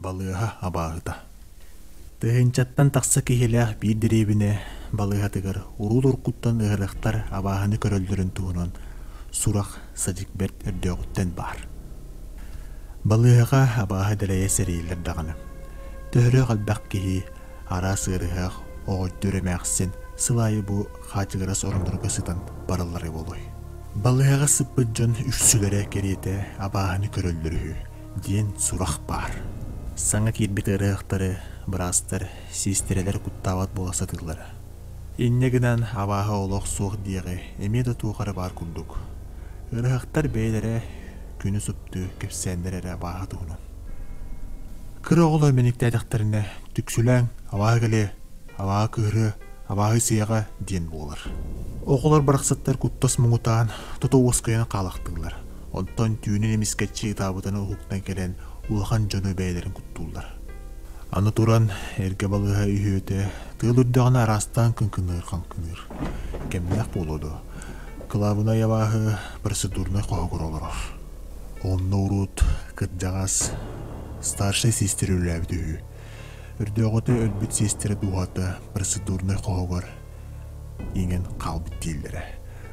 Балыыһа абааһыта. Тыһыынчаттан тахса киһилээх биир дэриэбинэ балыыһатыгар уруут-уруккуттан ыарыһахтар абааһыны көрөллөрүн туһунан сурах-садьык бэрт өрдөөҕүттэн баар. Балыыһаҕа абааһы дэлэйэ сэриилэр даҕаны. Төһөлөөх элбэх киһи араас ыарыһах, оҕонньор эмээхсин сыл аайы бу хаачыгырас ороннорго сытан бараллара буолуой? Балыыһаҕа сыппыт дьон үксүлэрэ кэриэтэ абааһыны көрөллөр үһү диэн сурах баар. Саҥа киирбит ыарыһахтары быраастар, сиэстэрэлэр куттаабат буола сатыыллара. Инньэ гынан абааһы олох суох диэҕи эмиэ да туох эрэ баар курдук. Ыарыһахтар бэйэлэрэ күнү супту кэпсээннэр эрэ абааһы туһунан. Кыра оҕолор мэниктээтэхтэринэ түксүлээҥ, абааһы кэлиэ, абааһы кыыһырыа, абааһы сиэҕэ диэн буолар. Оҕолор барахсаттар куттас муҥутаан, тута уоскуйан хаалахтыыллар. Онтон түүнүн эмискэччи ытаабытын уһуктан кэлэн улахан дьону бэйэлэрин куттууллар. Аны туран, эргэ балыыһа үһүөтэ тыал үрдэҕинэ араастаан кыҥкыныыр-хаҥкыныыр. Кэмнээх буолуо дуо? Кылаабынай абааһы процедурнай хоһугар олорор. Онно урут кырдьаҕас старшай сиэстэрэ үлэлээбит үһү. Өрдөөҕүтэ өлбүт сиэстэрэ дууһата процедурнай хоһугар иҥэн хаалбыт дииллэрэ.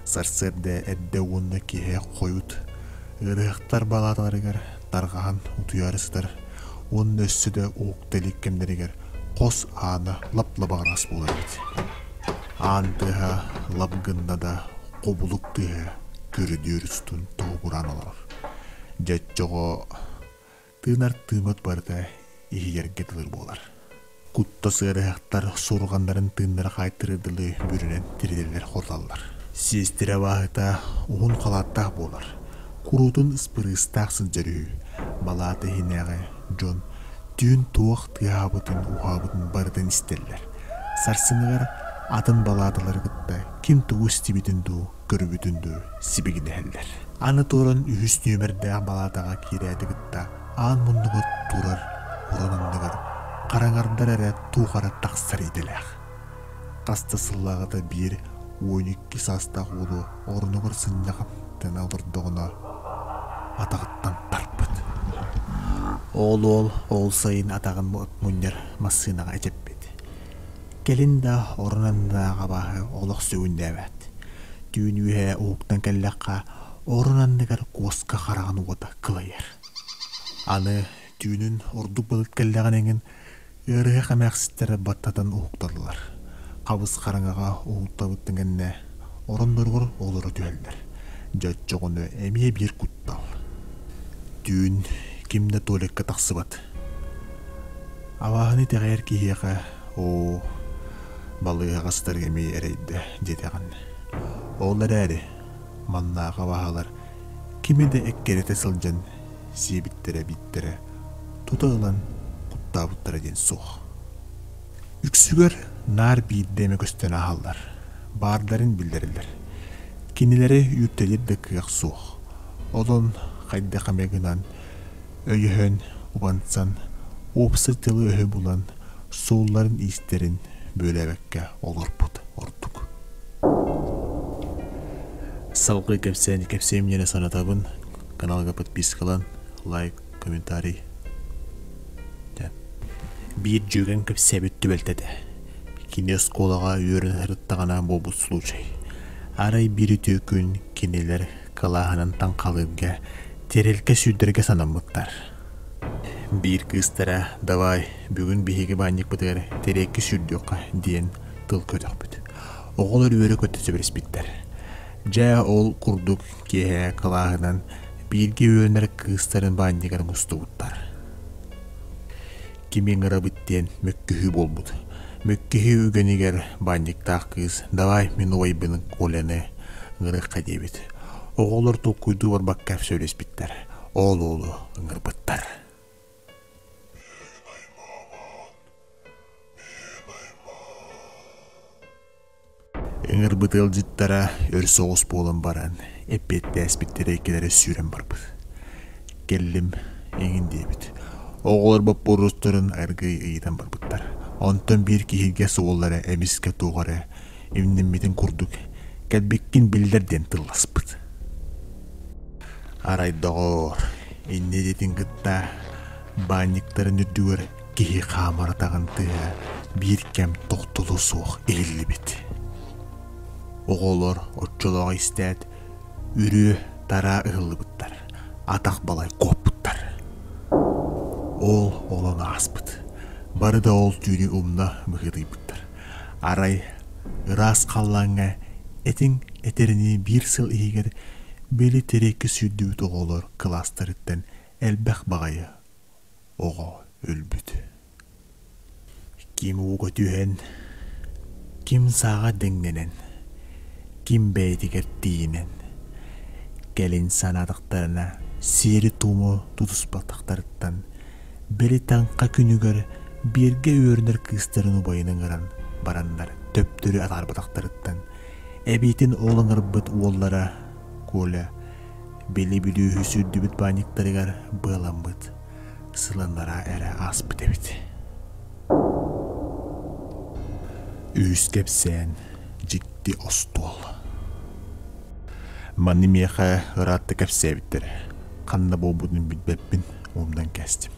Сарсыарда эрдэ уонна киэһэ хойут ыарыһахтар балааталарыгар тарҕаһан утуйаары сытар уонна өссө да уһукта илик кэмнэригэр хос аана лап-лабаҕырас буолар эбит. Аан тыаһа лап гынна да хобулук тыаһа көрүдүөр устун тоһугураан олорор. Дьэ оччоҕо тыынар тыыммыт барыта иһийэргэ дылы буолар. Куттас ыарыһахтар суорҕаннарын тыыннара хаайтарыар дылы бүрүнэн тиритэллэр хоталлар. Сиэстэрэ абааһыта уһун халааттаах буолар, куруутун ыспырыыстаах сылдьар үһү. Балаата иһинээҕи дьон түүн туох тыаһаабытын, уһаабытын барытын истэллэр. Сарсыныгар атын балааталары кытта ким тугу истибитин дуу, көрбүтүн дуу сибигинэһэллэр. Аны туран үһүс нүөмэрдээх балаатаҕа киирээти кытта аан муннугар турар уран анныгар хараҥардар эрэ туох эрэ тахсар идэлээх. Хас да сыллааҕыта биир 12 саастаах уолу орунугар сынньаҕаттана олордоҕуна атаҕыттан тарпыт. Ол уол ол сайын атаҕын мунньар массыынаҕа эчэппит. Кэлин да орун аннынаах абааһы олох сүгүннээбэт. Түүн үөһэ уһуктан кэллэххэ, орун анныгар куоска хараҕын уота кылайар. Аны түүнүн ордук былыт кэллэҕинэ эҥин ыарыһах эмээхситтэрэ баттатан уһукталлар. Хабыс хараҥаҕа уһуктабыттын кэннэ оронноругар олоро түһэллэр. Дьэ оччоҕуна эмиэ биир куттал. Түүн ким да туалекка тахсыбат. Абааһыны итэҕэйэр киһиэхэ оо, балыыһаҕа сытарга эмиэ эрэйдэ диэтэҕин. Ол эрээри маннааҕы абааһылар кими да эккирэтэ сылдьан сиэбиттэрэ-бииттэрэ тута ылан куттаабыттара диэн суох. Үксүгэр наар биирдэ эмэ көстөн ааһаллар, баардарын биллэрэллэр. Кинилэри үүртэлиир да кыах суох. Онон хайдах эмэ гынан өйөһөн, убансан, уопсай тылы-өһү булан, суолларын-иистэрин бүөлээбэккэ олорбут ордук. Салгыы кэпсээни кэпсиэм диэн санатабын. Каналга подпискалан, лайк, комментарий. Биир дьүөгэм кэпсээбит түбэлтэтэ. Кини оскуолаҕа үөрэнэ сырыттаҕына буолбут случай. Арай биир үтүө күн кинилэр кылааһынан таҥхалыырга, тэрилкэ сүүрдэргэ санаммыттар. Биир кыыстара «Давай, бүгүн биһиги баанньыкпытыгар тэриэккэ сүүрдүөххэ» диэн тыл көтөхпүт. Оҕолор үөрэ-көтө сөбүлэспиттэр. Дьэ, ол курдук киэһэ кылааһынан бииргэ үөрэнэр кыыстарын баанньыгар мустубуттар. Кими ыҥырабыт диэн мөккүһүү буолбут. Мөккүһүү үгэнигэр баанньыктаах кыыс «Давай мин убайбын Коляны ыҥырыахха» диэбит. Оҕолор толкуйдуу барбакка сөбүлэспиттэр. Ол уолу ыҥырбыттар. Ыҥырбыт ыалдьыттара өр соҕус буолан баран, эппиэттээспиттэрэ иккилэрэ сүүрэн барбыт. Кэллим, эҥин диэбит. Оҕолор боппуруостарын аргыый ыйытан барбыттар. Онтон биир киһигэ суоллара эмискэ туох эрэ имнэммитин курдук, кэлбиккин биллэр диэн тылласпыт. Арай доҕоор, инньэ диэтин кытта. Баанньыктарын үрдүгэр киһи хаамар атаҕын тыаһа биир кэм тохтоло суох иһиллибит. Оҕолор оччолооҕу истээт, үрүө-тараа ыһыллыбыттар, атах балай куоппуттар. Ол олон ааспыт. Бары да ол түүнү умна быһыытыйбыттар. Арай ыраас халлааҥҥа этиҥ этэринии биир сыл иһигэр били тириэккэ сүүрдүбүт оҕолор кылаастарыттан элбэх баҕайы оҕо өлбүт. Ким ууга түһэн, ким сааҕа дэҥнэнэн, ким бэйэтигэр тиийинэн, кэлин санаатахтарына сиэри-туому тутуспатахтарыттан били таҥха күнүгэр бииргэ үөрэнэр кыыстарын убайын ыҥыран бараннар төптөрү атаарбатахтарыттан эбиитин ол ыҥырбыт уоллара Коля били бүлүүһү сүүрдүбүт баанньыктарыгар быаламмыт сыланнара эрэ ааспыт эбит. Үһүс кэпсээн дьикти остуол. Маны миэхэ ыраатта кэпсээбиттэрэ. Ханна буолбутун билбэппин, умнан кээстим.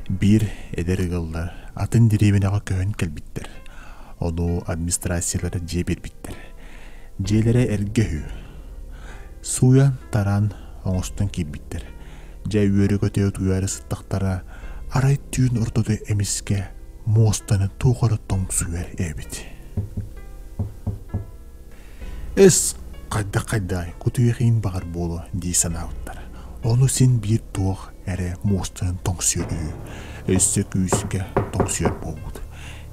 Биир эдэр ыаллар атын дэриэбинэҕэ көһөн кэлбиттэр. Ону администрациялара дьиэ биэрбиттэр. Дьиэлэрэ эргэ үһү. Сууйан-тараан оҥостон киирбиттэр. Дьэ үөрэ-көтө утуйаары сыттахтара, арай түүн ортото эмискэ муостаны туох эрэ тоҥсуйар эбит. Эс, хайдах-хайдаай, кутуйах иин баҕар буолуо дии санаабыттар. Ону син биир туох эрэ муостаны тоҥсуйар үһү. Өссө күүскэ тоҥсуйар буолбут.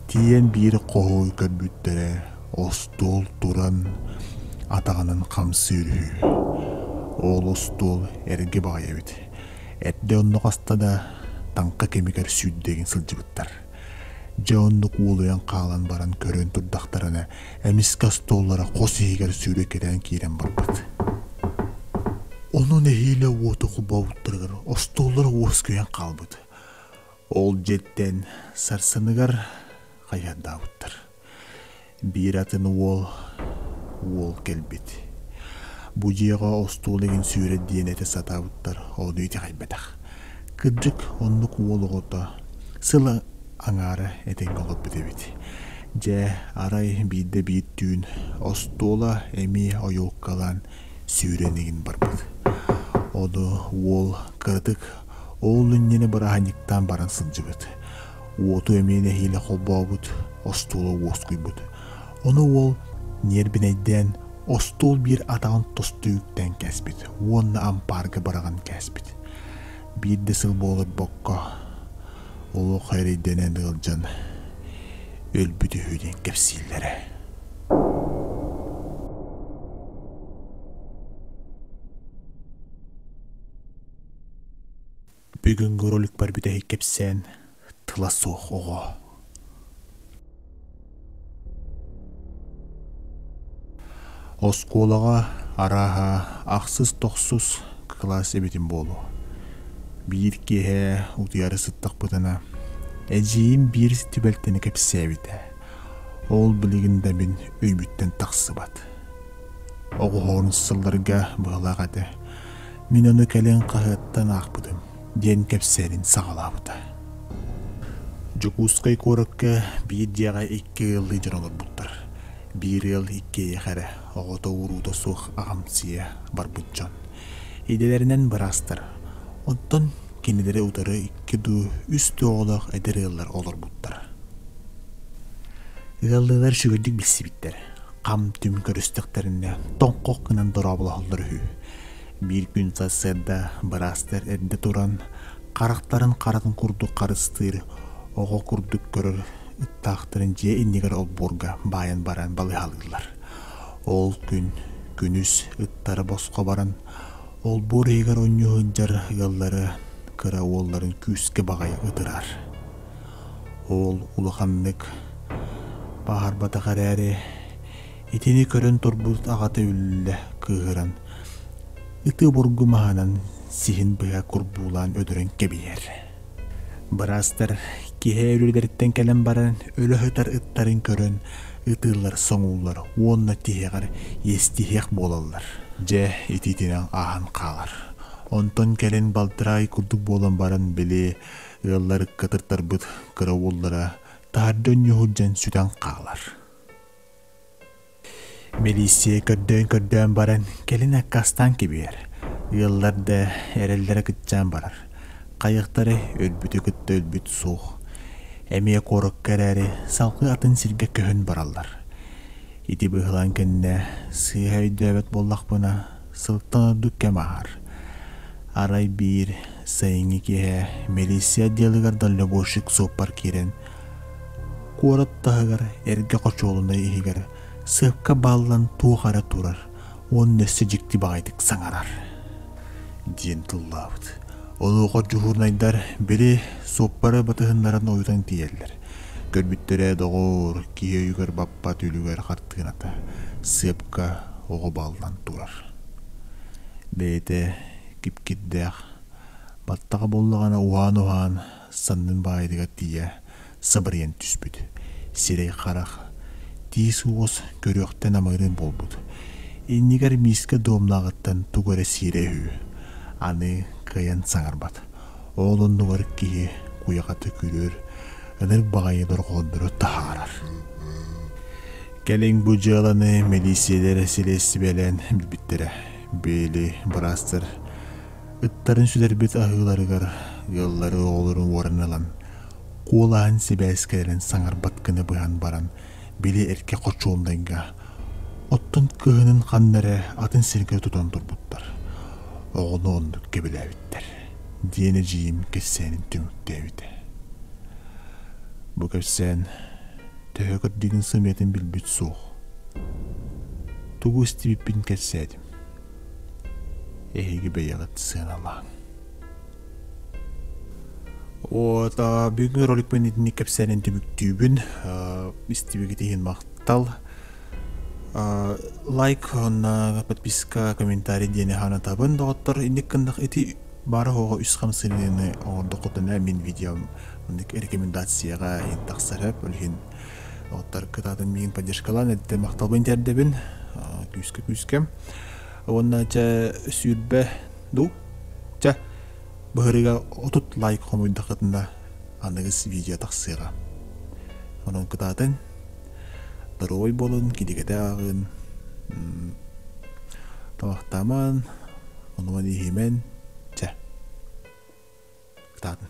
Тиийэн биир хоһу көрбүттэрэ, остуол туран атаҕынан хамсыыр үһү. Ол остуол эргэ баҕайы эбит. Эрдэ онно хаста да таҥха кэмигэр сүүрдэгин сылдьыбыттар. Дьэ оннук уолуйан хаалан баран көрөн турдахтарына, эмискэ остуоллара хос иһигэр сүүрэкэлээн киирэн барбыт. Онон нэһиилэ уоту холбообуттарыгар остуоллара уоскуйан хаалбыт. Ол дьиэттэн сарсыныгар хайыһардаабыттар. Биир атын уол уол кэлбит. Бу дьиэҕэ остуол игин сүүрэр диэн этэ сатаабыттар, ону итэҕэйбэтэх. Кырдьык, оннук уол оҕото сыл аҥаара этэҥҥэ олорбут эбит. Дьэ, арай биирдэ биир түүн остуола эмиэ ойуоккалаан сүүрэн игин барбыт. Ону уол кыратык ол иннинэ бырааһынньыктаан баран сылдьыбыт. Уоту эмиэ нэһиилэ холбообут, остуола уоскуйбут. Ону уол ньиэрбинэйдээн остуол биир атаҕын тосту үктээн кээспит уонна ампаарга быраҕан кээспит. Биир да сыл буоларбокко олох эрэйдэнэн ыалдьан өлбүт үһү диэн кэпсииллэрэ. Бүгүҥҥү роликпар бүтэһик кэпсээн тыла суох оҕо. Оскуолаҕа арааһа ахсыс-тохсус кылаас эбитим буолуо. Биир киэһэ утуйары сыттахпытына, эдьиийим биир түбэлтэни кэпсээбитэ. Ол билигин да мин өйбүттэн тахсыбат. Оҕоһоон сылларга быһалаах этэ. Мин ону кэлин хаһыаттан аахпытым, диэн кэпсээнин саҕалаабыта. Дьокуускай куоракка биир дьиэҕэ икки ыаллыы дьон олорбуттар. Биир ыал иккиэйэх эрэ, оҕото-уруута суох аҕамсыйа барбыт дьон. Идэлэринэн быраастар. Оттон кинилэри утары икки дуу, үс дуу оҕолоох эдэр ыаллар олорбуттар. Ыаллыылар үчүгэйдик билсибиттэр. Хам-түм көрүстэхтэринэ тоҥхох гынан дорооболоһоллор үһү. Биир күн сарсыарда быраастар эрдэ туран, харахтарын харатын курдук харыстыыр, оҕо курдук көрөр ыттаахтарын дьиэ иннигэр олбуорга баайан баран балыыһалыыллар. Ол күн күнүс ыттара босхо баран, олбуор иһигэр оонньуу сылдьар ыаллары кыра уолларын күүскэ баҕайы ытырар. Ол улаханнык бааһырбатах эрээри, итини көрөн турбут аҕата үллэ кыыһыран, ыты обургу маһынан сиһин быһа курбуулаан өлөрөн кэбиһэр. Быраастар киһи өлүүлэриттэн кэлэн баран өлө сытар ыттарын көрөн ытыыллар-соҥууллар уонна тиһэҕэр иэстиһиэх буолаллар. Дьэ, итиитинэн ааһан хаалар. Онтон кэлин балтараа ый курдук буолан баран били Ыаллар ыкка тыртарбыт кыра уоллара таһырдьа онньуһулдьан сүтэн хаалар. Милииссийэ көрдөөн-көрдөөн баран, кэлин аккаастаан кэбиһэр. Ыаллар да эрэллэрэ кыччаан барар. Хайыахтарай, өлбүтү кытта өлбүт суох. Эмиэ куоракка эрээри, салгыы атын сиргэ көһөн бараллар. Ити быһылаан кэннэ сыыһа өйдөөбөт буоллахпына, сылтан ордук кэм ааһар. Арай биир сайыҥҥы киэһэ милиция отделыгар дальнобойщик суоппар киирэн, куорат таһыгар эргэ хочуолунай иһигэр сыапка бааллан туох эрэ турар уонна өссө дьикти баҕайытык саҥарар диэн тыллаабыт. Онуоха дьуһуурунайдар били суоппары батыһыннаран ойутан тиийэллэр. Көрбүттэрэ доҕоор, киһи өйүгэр баппат үлүгэр хартыыната, сыапка оҕо бааллан турар. Бэйэтэ кип-кирдээх, баттаҕа буоллаҕына уһаан-уһаан саннын баайытыгар тиийэ сабырыйан түспүт. Сирэй-харах, тиис-уос көрүөхтэн амырыын буолбут. Иннигэр миискэ дуомнааҕыттан тугу эрэ сиирэ үһү. Аны кыайан саҥарбат. Ол оннугар киһи куйаҕата күрүөр, ынырык баҕайы дорҕооннору таһаарар. Кэлин бу дьыаланы милииссийэлэр силиэстибэлээн билбиттэрэ. Били быраастар ыттарын сүтэрбит аһыыларыгар ыаллары оҕолорун уоран ылан, куолаһын сибээскэлэрин саҥарбат гына быһан баран, били эргэ хочуолунайга, оттон кыһынын ханна эрэ атын сиргэ тутан турбуттар. Оҕону оннук кэбилээбиттэр, диэн эдьиийим кэпсээнин түмүктээбитэ. Бу кэпсээн төһө кырдьыгын сымыйатын билбит суох. Тугу истибиппин кэпсээтим. Эһиги бэйэҕит сыаналааҥ. Вот, бүгүҥҥү роликпын итинник кэпсээнин түмүктүүбүн. Истибигит иһин махтал. Лайк уонна подписка, комментарий диэни хаанатабын, доҕоттор. Инник гыннах ити баара оҕо үс хамсаныыны оҥордоххутуна мин видеом маннык рекомендацияҕа иһин тахсар сөп. Ол иһин доҕоттор кытаатын миигин поддержкалаан эрдэ махталбын тиэрдэбин. Күүскэ күүскэ. Уонна чэ сүүрбэ дуу Чэ, быһырыга 30 лайк хомуйдаххытына аныгыс видео тахсыаҕа. Онон кытаатыҥ, доруобай буолун, кинигэтэ ааҕын, табахтааман, онуган иһимэн, чэ, кытаатын.